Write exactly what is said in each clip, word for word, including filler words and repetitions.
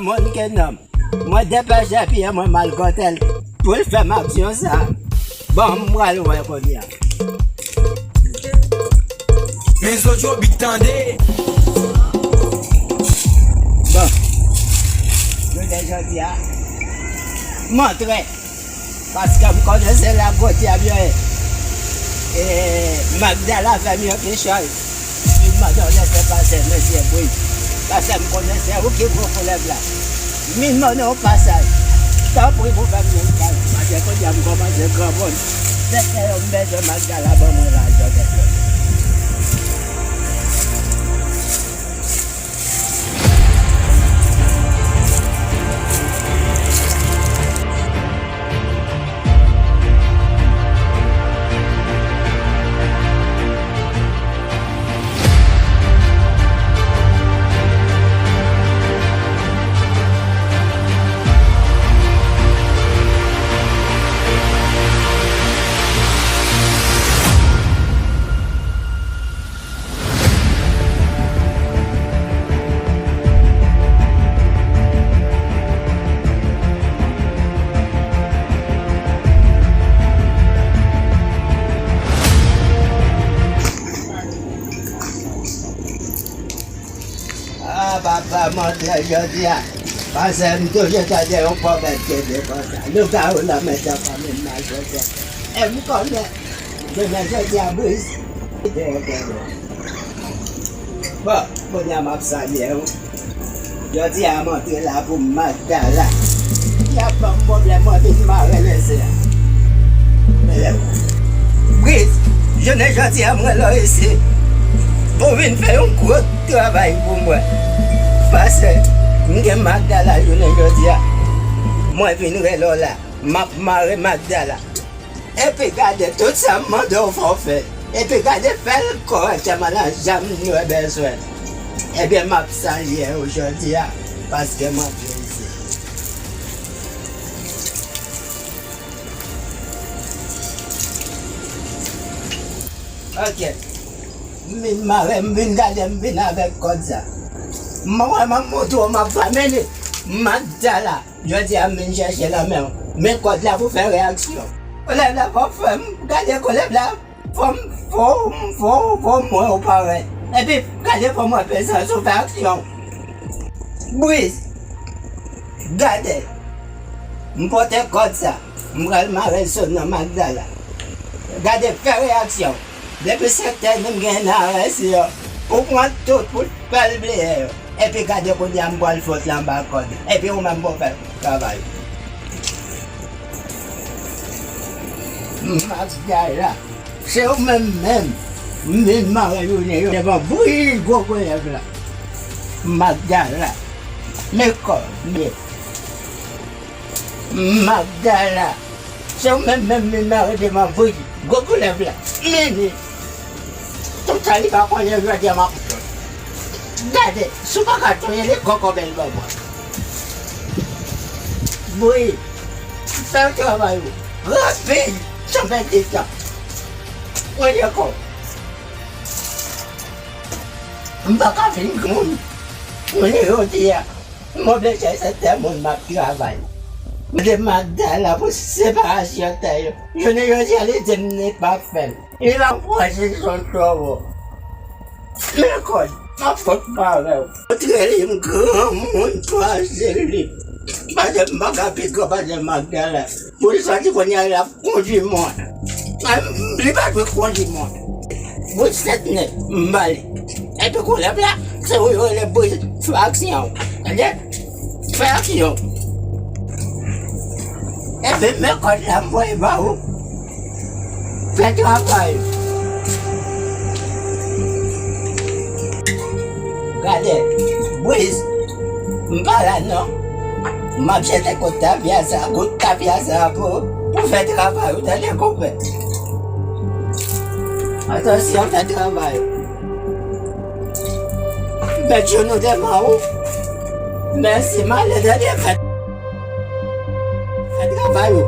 Moun ke nonm. Mwen depèche pye mwen m al kote l pou l fè m aksyon sa. Bon, m pral wè kounye a. Men Zodjo bit tande. Bon. Jounen jodi a, m antre. Paske m konnen se la gwo dyab yo ye. E, Magdala fè m yon kichòy. Li mande w lèfè pase mesye Bri. Pase m konnen se ou ki gwo koulèv la. Min mande w pasaj. Tanpri pou fè m yon pasaj. Paske kounye a m kòmanse granmoun. Mesye yo m bezwen Magdala ban mwen lajan mesye. Ah, papa, monchè, jodi a, pase m toujou tande yon pwovèb ki di konsa, lougawou nan men tan fanmi m nan jodi a. E m konnen, jounen jodi a, Bri, bon, kounye a m ap salye w. Jodi a, m antre la pou Magdala. Y ap ban m pwoblèm, mwen vin mare lese a. Bri, jounen jodi a, m rele w isi pou w vin fè yon gwo travay pou mwen. Pase m gen Magdala jounen jodi a. Mwen vin rele w la. M ap mare Magdala. Epi gade tout sa m mande w fò w fè. Epi gade fè l kòrèkteman nan jan m bezwen. Ebyen, m ap salye w jodi a, paske m antre isi. Ok. M vin mare, m vin gade, m vin avèk kòd sa. M wè m ap montre w, m ap fame li. Magdala. Jodi a m vin chèche nan men w. Men kòd la pou fè reyaksyon. Koulèv la fò fè m gade koulèv la. Fò m, fò m, fò m, fò m wè w parèt. Epi gade fò m wè prezans ou fè aksyon. Bri. Gade. M pote kòd sa. M pral mare sou nan Magdala. Gade fè reyaksyon. Depi sektè m genyen nan arès yo, ou pran tout pou fè l bliye yo. Epi gade kounye a m pral fout l anba kòd. Epi ou menm pou fè travay. Magdala, se ou menm menm. M vin mare jounen yo devan Bri gwo koulèv la. Magdala, men kòd, men. Magdala, se ou menm menm li mare devan Bri gwo koulèv la. Mini. Tout sa li pa konnen jodi a m ap gade, si w pa ka touye li, kòkò bèl bò mwen. Bri, fè travay ou. Rapid, san pèdi tan. Mwen dakò. M pa ka vin granmoun. Mwen jodi a. M oblije se tè moun m ap travay. M demande la pou separasyon tè yo. Jounen jodi a, li di m li p ap fè l. Li pa pran desizyon twò wo. Men kòd, m ap fout mare w. Montre li m granmoun pase li. Pase m pa ka pi gran pase Magdala. Pou li sòti kounye a, l ap kondui mwen. Li pa dwe kondui mwen. Bout sèt nèf, m ba li. Epi koulèv la, se ou yo rele Bri, fè aksyon. Tande? Fè aksyon. Epi men kòd la m voye ba ou. Fè travay. Gade, Bri, m pa la non. M ap jete kout tafya sa, kout tafya sa pou, pou fè travay ou, tande konpè. Atansyon, fè travay ou. Met jounou devan ou. Mèsi, m ale, tande, fè, fè travay ou.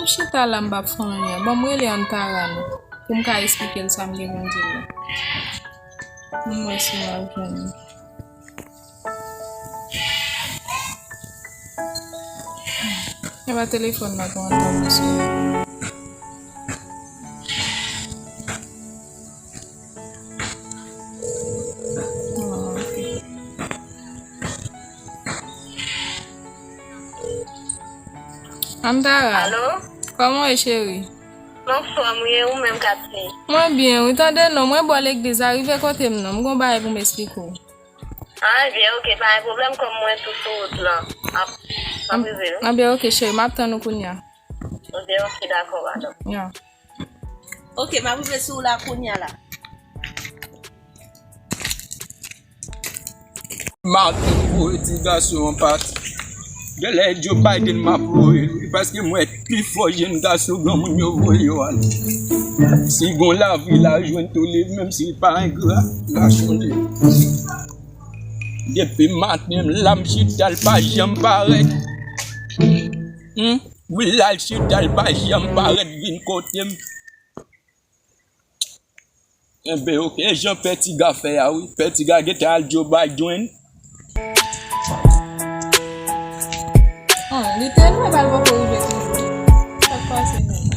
Chita la, m p ap fè anyen. Bon, m rele Antara non, pou m ka esplike l sa m te konn di l la. M wè si m ap jwenn li. E pa telefòn nan pou Antara sou. Ah, ok. Antara. Alo? Kòman w ye, cheri? M anfòm, wi, e ou menm, Cathy? Mwen byen, wi. Tande non, mwen bò legliz la, rive kote m non. M gon bagay pou m esplike w. Ah, ebyen, ok, pa gen pwoblèm, kòm mwen tou sou wout lan. M ap, m ap rive, wi. Ebyen, ok, cheri, m ap tann ou kounye a. Ebyen, ok, dakò, madanm. Ya. Ok, m ap rive sou ou la kounye a la. Martin voye ti gason an pati. Genlè Joe Biden m ap voye l wi, paske m wè pifò jèn gason granmoun yo voye yo ale. Si gon lavi l a jwenn tou li, menm si l pa engra, l a chonje. Depi maten m la m chita, l pa janm parèt. Hmm? Wi, l al chita, l pa janm parèt vin kote m. Enben, ok, e jan Pè Tiga fè a, wi. Pè Tiga gentan al Joe Biden. Ah, li te lwen, bal poko rive toujou. Sa k pase menm?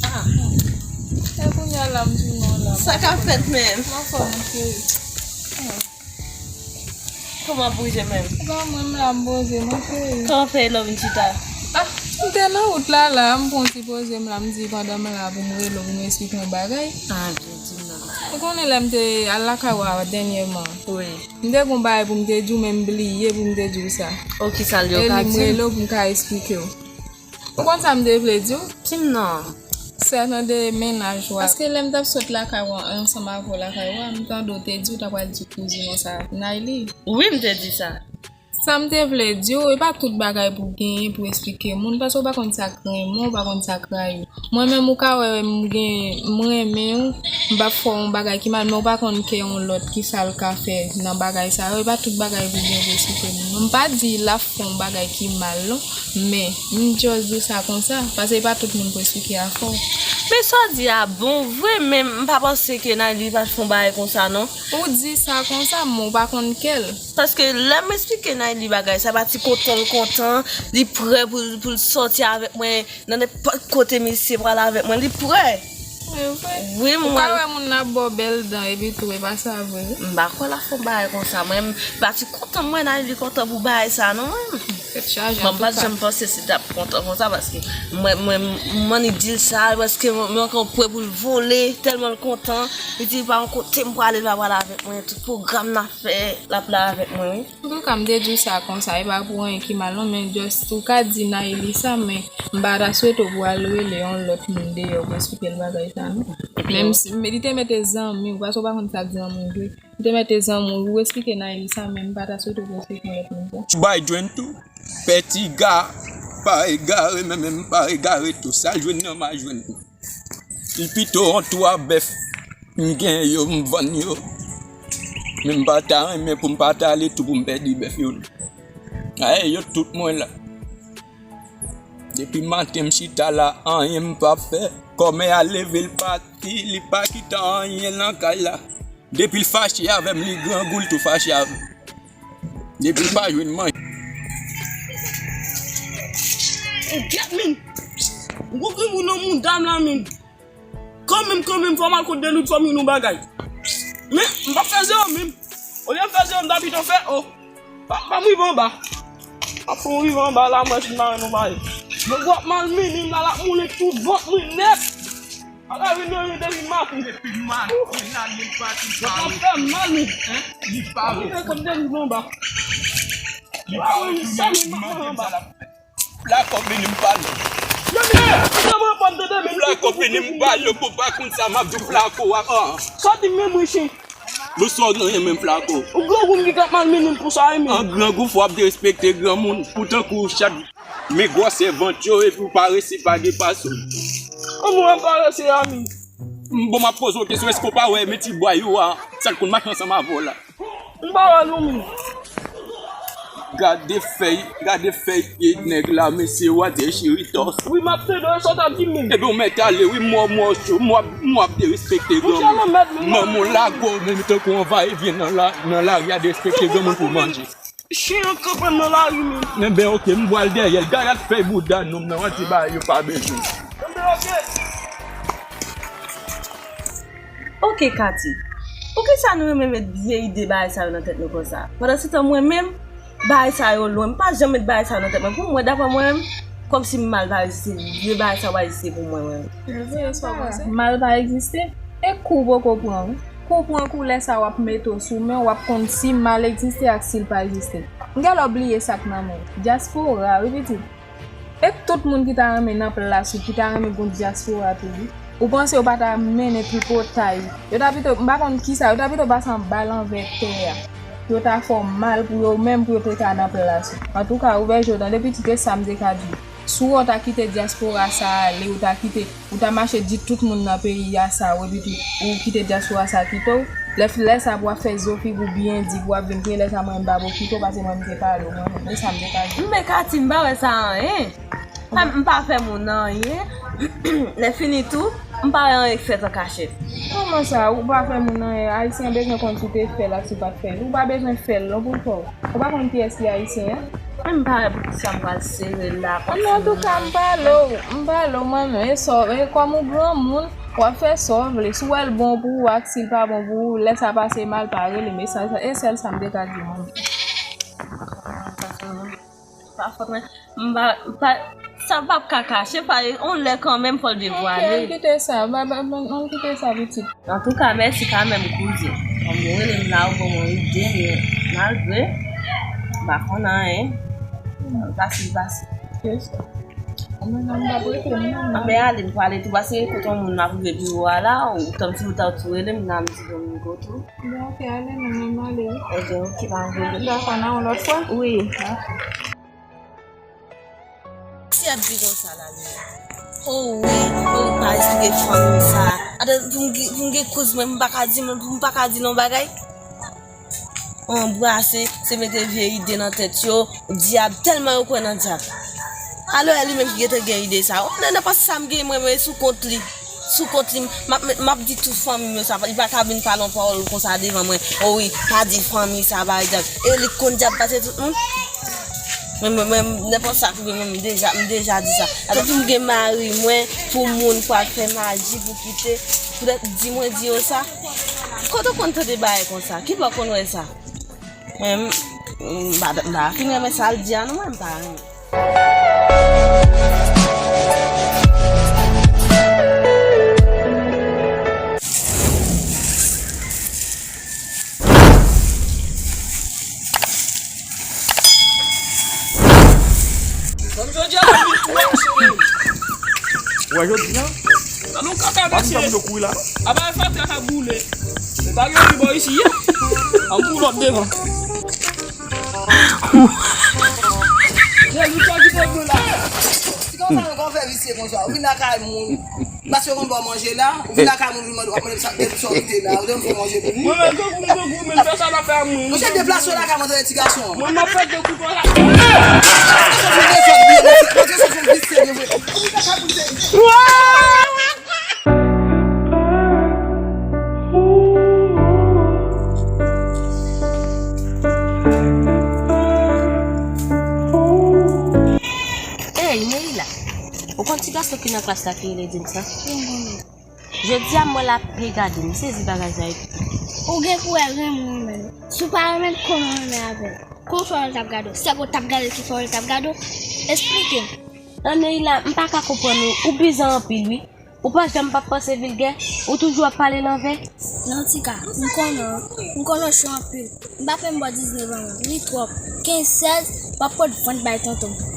Ah, e kounye a la, m di non la. Sa k ap fèt menm? M anfòm, cheri. Ah. Kòman w ap bouje menm? E pa mwen, m la, m poze, mwen, cheri. Kòman fè lè w vin chita? Ah, m te nan wout la, la, m pran ti poze m la, m di pandan m la pou m rele w, pou m esplike yon bagay. Ah, byen, di m non. Ou konnen lè m te al lakay ou a dènyèman. Wi. M te gon bagay pou m te di w, men m bliye pou m te di w sa. Oh, kisa l ye, w ka di m? E li m rele w pou m ka esplike w. Ou konn sa m te vle di w? Di m non. Sèten de mennaj ou a. Paske lè m t ap sot lakay ou a, ansanm avè w lakay ou a, m tande w te di w ta pral di kouzin ou sa, Nayli. Wi, m te di sa. Sa m te vle di w, e pa tout bagay pou w genyen pou w esplike moun, paske w pa konn sa k renmen w, w pa konn sa k rayi w. Mwen menm, ou ka wè m gen, m renmen w, m p ap fè w yon bagay ki mal, men w pa konn kè yon lòt, kisa l ka fè nan bagay sa yo. E pa tout bagay pou w gen pou w esplike moun. M pa di l ap fè yon bagay ki mal, non. Men, m just di w sa konsa, paske e pa tout moun pou esplike afè w. Men sa w di a bon vre, men m pa panse ke Nayli pa t fè yon bagay konsa, non. Ou di sa konsa, men w pa konn kè l. Paske lè m esplike Nayli bagay sa, pa ti kontan l kontan, li prè pou, pou l sòti avèk mwen nan nenpòt kote misye pral avèk mwen, li prè. E vre? Wi, mwen. Ou ka wè moun nan ap ba w bèl dan epi tou, e pa sa vre. M pa kwè l ap fè yon bagay konsa. Mwen, m pa ti kontan, mwen, Nayli kontan pou bagay sa, non, mwen. Tèt chaje, antouka. Mwen pa t janm panse si l t ap kontan konsa, paske mwen, mwen, m annik di l sa, paske mwen, mwen ankò prè pou l vole, tèlman l kontan. Li di, pa yon kote m prale, l pa pral avèk mwen. Tout pwogram n ap fè, l ap la avèk mwen, wi. Antouka, m te di w sa konsa, e pa pou anyen ki mal non, men just ou ka di Nayli sa, men m pa ta swete w pou al rele yon lòt moun deyò pou esplike l bagay sa non. Menm si, men li te mete zanmi w, paske w pa konn sa k zanmi w vre. Li te mete zanmi w, ou esplike Nayli sa, men m pa ta swete w pou esplike yon lòt moun sa. Bay jwenn tou, Pè Tiga pa egare, men menm m pa egare tou. Sa l jwenn nan m a jwenn tou. Li pito yon twa bèf m gen yo, m vann yo. Men m pa ta renmen pou m pa ta ale tou pou m pèdi bèf yo. Aye, yo tout mwen la. Depi maten m chita la, anyen m p ap fè. Kòmè a leve l pati, li pa kite anyen nan kay la. Depi l fache avè m, li grangou, l tou fache avè m. Depi l pa jwenn manje. Ou gèt min. Ou konprann moun nan mouda m la min. Kanmenm, kanmenm, fò m al kot Delout, fò m jwenn yon bagay. Men, m p ap fè zewo menm. Olye m fè zewo, m ta pito fè o. Pa, pa m rive anba. M ap fè yon rive anba la, mwen fin mare nou bagay. Nèg w ap malmennen m la, l ap moulen tout vant mwen nèt. Ala vin nan yon depi maten. Depi maten, la, li pati. Sa pa fè mal, men. Hein? Li pa. Mwen konn depi anba. Li pa. Mwen sa, men m ap anba. Flako vini m pale. Flako vini m pale, pou pa konn sa m ap di w, Flako a. Sòti menm wi chen. Bonswa, w gen anyen menm, Flako? Ou grangou m ki t ap malmennen m konsa wi menm. An grangou, fò w ap derespekte granmoun. Ou tankou chat, men gwosè vant yo, epi w parese, pa gen pasou. An mwen ap parese a menm. Bon, m ap poze w kesyon, èske w pa wè men ti bwa yo a, sa k konn mache ansanm avè w la? M pa wè non menm. Gade fèy, gade fèy pye nèg la, mesye, w a di e chiritos. Wi, m ap tande w, sa w t ap di menm. Ebyen, w mèt ale, wi, mò, mò, mò, mò ap derespekte granmoun. Monchè, nan mèd menm. Manman w lage w menm tankou yon va e vyen nan la, nan lari a derespekte granmoun pou manje. Chen an kanpe m nan lari menm. Enben, oke, m pral dèyè l. Gade ak fèy bouda nonm nan, w a di bagay yo pa bezwen. Enben, oke. Oke, Katy. Poukisa nou renmen met vye ide bagay sa yo nan tèt nou konsa? Pandansetan, mwen menm, bagay sa yo lwen. M pa janm met bagay sa yo nan tèt mwen. Pou mwen, daprè mwen menm, kòmsi mal pa egziste. Vye bagay sa yo pa egziste pou mwen, mwen menm. Mal pa egziste? E kou poko pran w. Kou pran kou lè sa w ap mete w sou men w, w ap konn si mal egziste ak si l pa egziste. M genlè bliye sa k nan men w. Dyaspora, wi pitit. E tout moun ki ta renmen nan plas ou, ki ta renmen gon dyaspora tou wi. Ou panse yo pa ta mennen tripotay? Yo ta pito, m pa konn kisa, yo ta pito pase anba lanvè tè a. Yo ta fè w mal pou yo menm pou yo te ka nan plas ou. Antouka, ouvè je w tande pitit, e sa m te ka di w. Si w wè w ta kite dyaspora sa a ale, ou ta kite, ou ta mache di tout moun nan peyi a sa, ou epi tou, ou kite dyaspora sa kite w, lè, lè sa pou w ap fè zo figi w byen di, pou w ap vin kriye, lè sa mwen m pa pou kite w, paske mwen m te pale w, mwen menm, e sa m te ka di. Men Katy, m pa wè sa anyen. Pa, m pa fè moun anyen. Lè fini tou, m pa wè anyen k fèt an kachèt. Kòman sa, ou pa fè moun anyen? Ayisyen bezwen konn si w te fè l ak si w pa t fè l. Ou pa bezwen fè l non pou l fè w. Ou pa konn kiyès ki ayisyen an? Mwen m pa wè poukisa m pral sere l la konsa. Antouka, m pale w, m pale w, manman, e sa w, e kòm ou granmoun, w ap fè sa w vle. Si w wè l bon pou ou ak si l pa bon pou ou, lè sa pase mal, pa rele m. E sa, e sèl sa m te ka di w, manman. Pa fòt mwen. M pa, m pa, sa p ap ka kache, pa, on lè kanmenm, fò l devwale. Ok, kite sa, ba, ba, ba, ann kite sa, pitit. Antouka, mèsi kanmenm, kouzin. Kòm ou rele m la, ou ban mwen ide, men malgre, m pa konn anyen. Fasil, fasil. Yes. Mwen menm, m p ap rete, non. Anben, ale, m prale tou, paske kote yon moun m ap rive biwo a la, ou tann si ou ta tou rele m la, m di bon, m go tou. Bon, ok, ale, non, men m ale, wi. Ebyen, ok, pa gen pwoblèm. Dakò, n a yon lòt fwa? Wi. Si ap di konsa la, men. Oh wi, oh, pa esplike fanmi sa. Ata, pou m gen, pou m gen kouz mwen, m pa ka di, m pa ka di l yon bagay. Anbrase, se mete vye ide nan tèt yo, dyab, tèlman yo kwè nan dyab. Alò, e li menm ki gentan gen ide sa. Oh, nan, nan, paske sa m gen, mwen, mwen, sou kont li. Sou kont li, m ap, m ap di tout fanmi m yo sa, li pa ka vin pale yon pawòl konsa devan mwen. O wi, pa di fanmi sa, pa di dyab. E li konn dyab pase tout moun. Mwen, mwen, mwen, nenpòt sa k rive mwen, m deja, m deja di sa. Tankou m gen mari mwen, pou moun, pou al fè maji, pou kite, poutèt di mwen di yo sa. Kote w konn tande bagay konsa? Kibò w konn wè sa? Mwen, m, m pa, m pa fin renmen sa l di a non, mwen, m pa renmen. Kòm jodi a, m vin twò sere. Ou wè jodi a? Nan nou kaka mesye. Apa e fatra ka boule. E pa gen pi bò isi. An pou lòt devan. Jezi, sa ki te vle la. Ti konsa nou konn fè visye konsa. Ou vin lakay moun. Paske konn ba w manje la. Ou vin lakay moun, vin mande, w ap mande sa, sa w kite la. Ou te fè manje pou li. Mwen menm, tankou m, tankou m, men fè sa l ap fè a mwen. Monchè, deplase w lakay mwen, tande ti gason. Mwen, m ap fè de kou konsa. Monchè, se yon visye, vre. Ou vin lakay moun, se Ey, Neila, ou konn ti gason ki nan klas la ki rele James lan? Jodi a, m wè l ap regade m, m sezi bagay sa yo. Ou gen pou wè renmen w menm. Si w pa renmen l, kòman w renmen avè l? Kòman fè w wè l t ap gade w? Sèk ou t ap gade l ki fè w wè l t ap gade w? Esplike m. An, Neila, m pa ka konprann ou, ou bizan anpil wi. Ou pa janm p ap panse vilgè, ou toujou ap pale l anvè. Non, Tika, m konnen w, m konnen w cho anpil. M pa fè m bò diznèf an, non, li twòp. Kenz, sèz, w ap pot vant bay tonton m.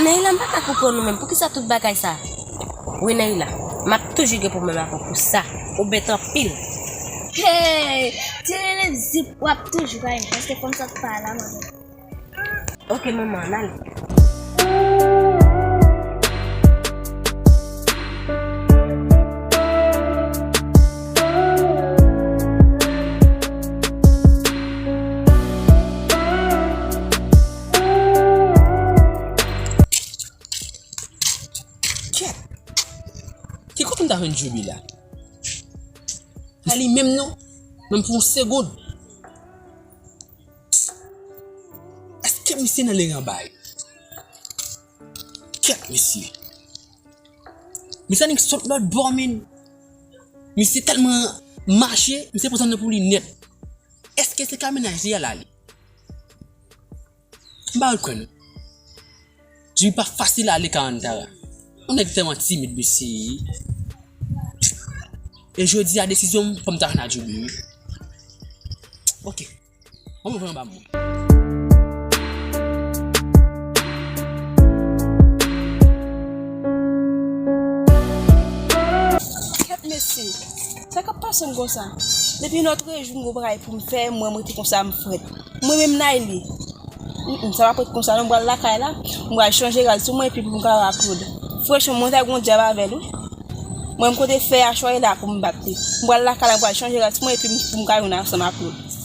Neila, m pa ka konprann ou menm, poukisa tout bagay sa? Wi, Neila, m ap toujou gen pwoblèm avè w pou sa. Ou bèt anpil. Hey! Ti Lili zip, w ap toujou bay m, paske fò m sot pa la, manman. Ok, manman, n ale. Djoubi la. Pa li menm non. Menm pou yon segonn. Èske misye nan leranbay? Kèt mesye. Misye annik sot lòt bò, men. Misye tèlman mache, misye pran zòn nan pou li nèt. Èske se ka mennaj li a la li? M pa kwè non. Djoubi pa fasil ale Karantara. Yon nèg tèlman timid, mesye. E jodi a desizyon m, fò m ta jwenn a Djoubi, wi. Ok. Ban m voye anba mwen. Kèt mesye, sa k ap pase m konsa? Depi lòt jou m gon bagay pou m fè, mwen, mwen te konsa m frèt. Mwen menm Nayli. Mm, mm, sa p ap ret konsa non, m pral lakay la, m pral chanje rad sou mwen epi pou m ka wè a Claude. Franchman, mwen ta gon dyab avè l wi. Mwen m konte fè a chwaye la pou m bat li. M pral lakay la, m pral chanje rad sou mwen epi pou m ka jwenn ansanm a Claude.